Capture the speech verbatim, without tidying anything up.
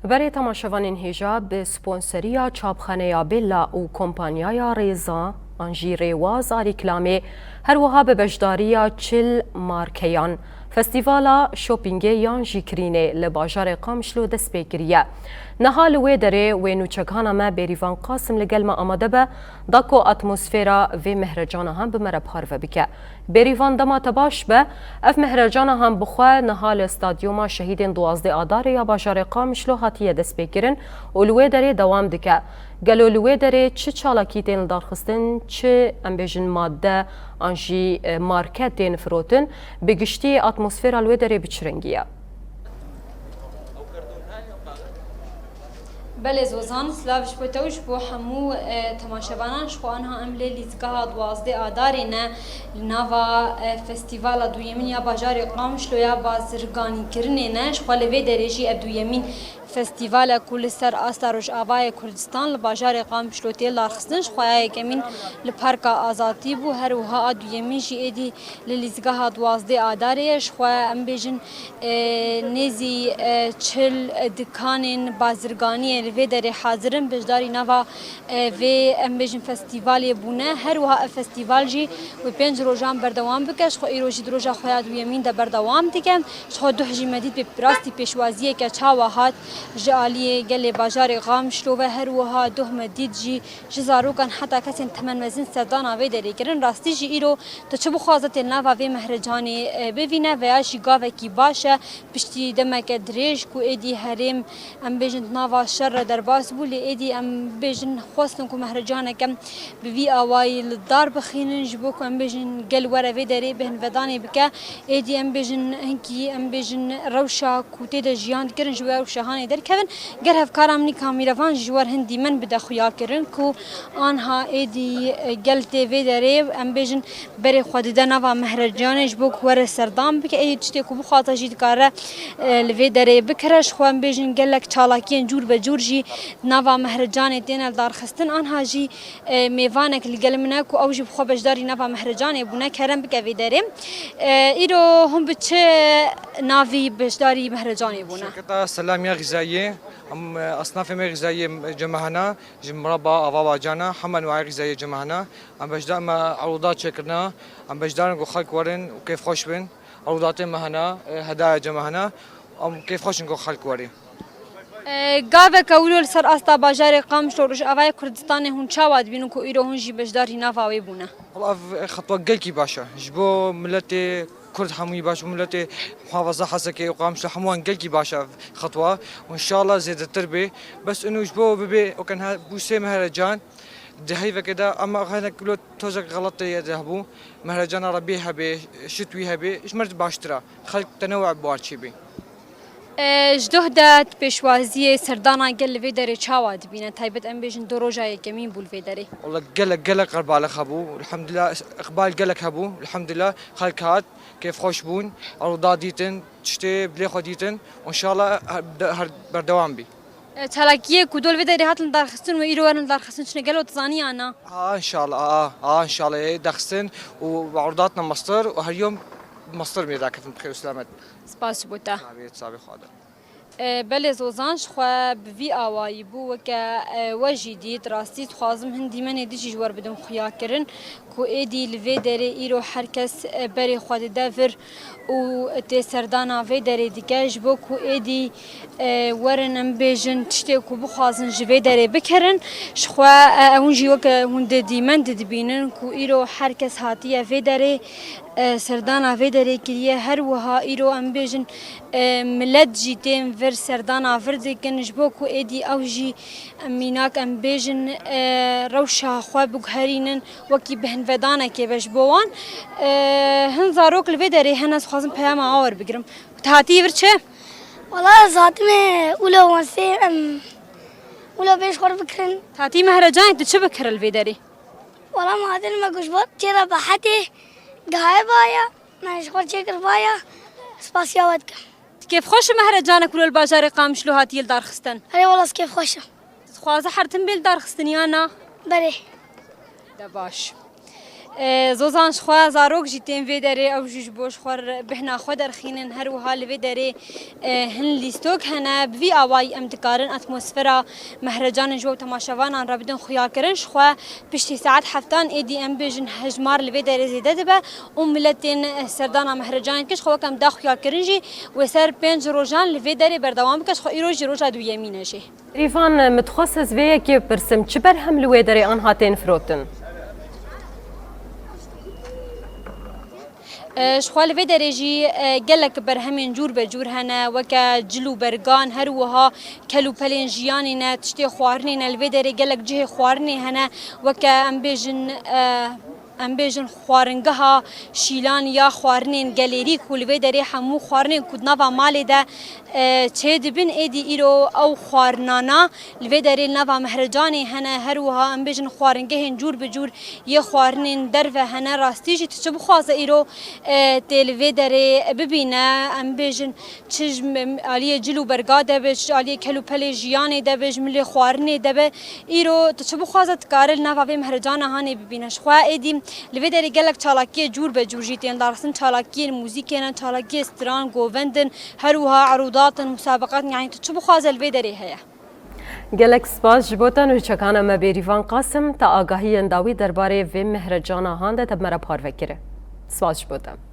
Berê temaşevanên hêja bi sponseriya çapxaneya Bella û kompanyaya Rêza an jî Rêwaz a Rîklamê, her wiha bi beşdariya çil markeyan Festîvala Shoppingê yan jî Kirînê li bajarê Qamişlo dest pê kiriye. Niha li wê derê wê nûçegihana me Bêrîvan Qasim li gel me amade be, da ku atmosfera vê mehrecana hem bi me re parve bike. Bêrîvan, dema te baş be, ev mehrecana hem bi xwe niha li stadyuma şehîdên duwazdeh Adarê ya bajarê Qamişlo hatiye destpêkirin û li wê derê dewam dike. Gelo li wê derê çi çalakî tên lidarxistin, çi, em bêjin, madde an jî, e, marke tên firotin? Bi giştî atmosfera li wê derê bi çi rengî ye? Belê Zozan, silav ji bo te û ji bo hemû, e, temaşevanan. Ji xwe aniha em lê lîzgeha duwazdeh Adarê ne, li nava, e, festîvala duyemîn ya bajarê Qamişlo ya bazirganîkirinê ne. Ji xwe li vê derê jî ev duyemîn festîval e ku li ser asta Rojavayê Kurdistan li bajarê Qamişlo tê lidarxistin. Ji xwe ya yekemîn li Parka Azadî bû, her wiha a duyemîn jî êdî li lîzgeha duwazdeh Adarê ye. Ji xwe em bêjin, e, nêzî, e, çil dikanên bazirganiyê li vê derê hazir in, beşdarî nava, e, vê, em bêjin, festîvalê bûne. Her wiha ev festîval jî wê pênc rojan berdewam bike. Ji xwe îro jî di roja xwe ya duyemîn de berdewam dike. Ji xwe duh jî me dît, bi rastî pêşwaziyeke çawa hat ji aliyê gelê bajarê Qamişlo ve. Her wiha duh me dît jî ji zarokan heta kesên temenmezin serdana vê derê kirin. Rastî jî îro tu çi bixwaze tê nava vê mehrecanê, e, bivîne veya jî gavekî baş e. Piştî demeke dirêj ku êdî herêm, em bêjin, di nava şer re derbas bû, lê êdî em bêjin xwestin ku mehrecaneke bi vî awayî li dar bixînin, ji bo ku, em bêjin, gel were vê derê bêhnvedanê bike. Êdî, em bêjin, hinkî, em bêjin, rewşa ku tê de jiyan dikirin, ji wê rewşa hanê derkevin. Gel hevkara min î kamîrevan jî ji we re hin dîmen bide xuyakirin ku anha êdî, e, gel tê vê derê, em bêjin, berê xwe dide nava mehrecanê ji bo ku were serdan bike. Êdî tiştê ku bixwaze jî dikare, e, li vê derê bikire. Ji xwe, em bêjin, gelek çalakiyên cûr be cûr jî nava mehrecanê têne lidarxistin. Anha jî, e, mêvanek li gel min e ku ew jî bi xwe beşdarî nava mehrecanê bûne. Kerem bike vê derê. E, îro hûn bi çi navî beşdarî mehrecanê bûne? Şirketa Selam ya Xîzayiyê, em, e, esnafê me xîzayiyê cem me hene, ji mireba, ava, bacana, hema enwayê xîzayiyê cem me hene. Em beşdar, me eroda çêkirine, em beşdar in ku xelk werin û kêfxweş bin. Erodatê me hene, e, hedaya cem me hene. Em kêfxweş in ku xelk werî. E, gaveke wilo li ser asta bajarê Qamişlo Rojavayê Kurdistanê hûn çawa dibînin ku îro hûn jî beşdarî nava wê bûne? Wala ev xetwa gelkî baş e. Ji bo miletê Kurd hemûyî baş, bo miletê muhafaza Hesekê û Qamişlo hemû wan gelkî baş e ev xetwa. Û înşallah zêdetir bê. Bes ino ji bo bibê, oken ha, bû sê mehrecan. Di heyvekê de, ama hinek wilo tozek xeletê ye de hebû. Mehrecana Rebî hebê, şitwî hebê, ji me re baştir e. Xelk tenewe bi wan çêbê. E, ji doh de pêşwaziyê serdana gel li vê derê çawa dibîne? Taybet em bêjin du roja yekemîn bû li vê derê. Wala gelek, gelek qerbalix hebû. Elhamdulillah, iqbal gelek hebû. Elhamdulillah, xelk hat, kêfxweş bûn. Eroda dîtin, tiştê bilê xwe dîtin. Înşallah her, her berdewam bî. E, çalakiyê ku dol vê derê hatin darxistin û îro werin darxistin çine gelo dizanî ya na? A, înşallah, a, a, înşallah, ê, daxistin û erodatna mestir û her yom mestir mêr dakefin bi xêr û selamet. Spas ji bo te. Sabê, sabê xwe de. E, belê Zozan, ji xwe bi vî awayî bû, weke, e, we jî dît, rastî dixwazim hin dîmenê din jî ji we re bidim xuyakirin ku êdî li vê derê îro her kes, e, berê xwe dide vir û tê serdana vê derê dike, ji bo ku êdî, e, werin, em bêjin, tiştê ku bixwazin ji vê derê bikirin. Ji xwe, e, ew jî weke hûn di dîmen de dibînin ku îro her kes hatiye vê derê, e, serdana vê derê kiriye. Her wiha îro, em bêjin, e, milet jî tên vir serdana vir dikin, ji bo ku êdî ew jî, em mînak, em bêjin, e, rewşa xwe biguherînin. Wekî bêhnvedanekê be ji bo wan. E, hin zarok li vê derê hene, ez dixwazim peyama wan werbigirim. Tu hatiyî vir çi? Wala ez hatime wilo wan sê, em, wilo bê ji xwe re bikirin. Tu hatî mehrecanê, tu çi bikir li vê derê? Wala me hatine me ku ji bo çêre behetê gahê vaya, me ji xwe çêkir vaya, spasiya we dikim. Tu kêfxweş î mehrecanek wilo li bajarê Qamişlo hatiye li darxistin? Erê wala ez kêfxweş im. Tu dixwaze her tim bê li darxistin ya na? Berê. De baş. E, Zozan, ji xwe zarok jî tên vê derê, ew jî ji bo ji xwe re bêhna xwe derxînin. Her wiha li vê derê, e, hin lîstok hene. Bi vî awayî em dikarin atmosfera mehrecanên ji bo temaşevanan re bidin xuyakirin. Ji xwe piştî saet heftan êdî em bêjin hejmar li vê derê zêde dibe û miletên, e, serdana mehrecanê dikin. Ji xwe wek em da xuyakirin jî wê ser pênc rojan li vê derê berdewam bike. Ji xwe îro jî roja duyemîn e jî. Rîvan, min dixwest ez vê yekê bipirsim, çi berhem li wê derê anha tên firotin? E, ji xwe li vê derê jî, e, gelek berhemên cûr be cûr hene, weke cil û bergan, her wiha kel û pelên jiyanê ne, tiştê xwarinê ne. Li vê derê gelek cihê xwarinê hene, weke em bêjin, e, em bêjin xwaringeha şîlan ya xwarinên gelêrî ku li vê derê hemû xwarinên ku di nava malê de, e, çêdibin, êdî îro ew xwarinana li vê derê li nava mehrecanê hene. Her wiha em bêjin xwaringehên cûr bi cûr yê xwarinên derve hene. Rastî jî tu çi bixwaze îro, e, tê li vê derê bibîne, em bêjin çi ji m-, aliyê cil û berga de be, çi aliyê kel û pelê jiyanê de be, ji milê xwarinê de be. Îro tu çi bixwaze dikare li nava vê mehrecana hanê bibîne. Ji xwe êdî li vê derê gelek çalakiyê cûr be cûr jî tên darxistin. Çalakiyên muzîkê ne, çalakiyê stran, govendin, her wiha erûdatin, musabeqatin, yanî tu çi bixwaze li vê derê heye. Gelek spas ji bo te nûçekana me Bêrîvan Qasim, te agahiyên dawî derbarê vê mehrecana han de te bi me re parve kire. Spas ji bo te.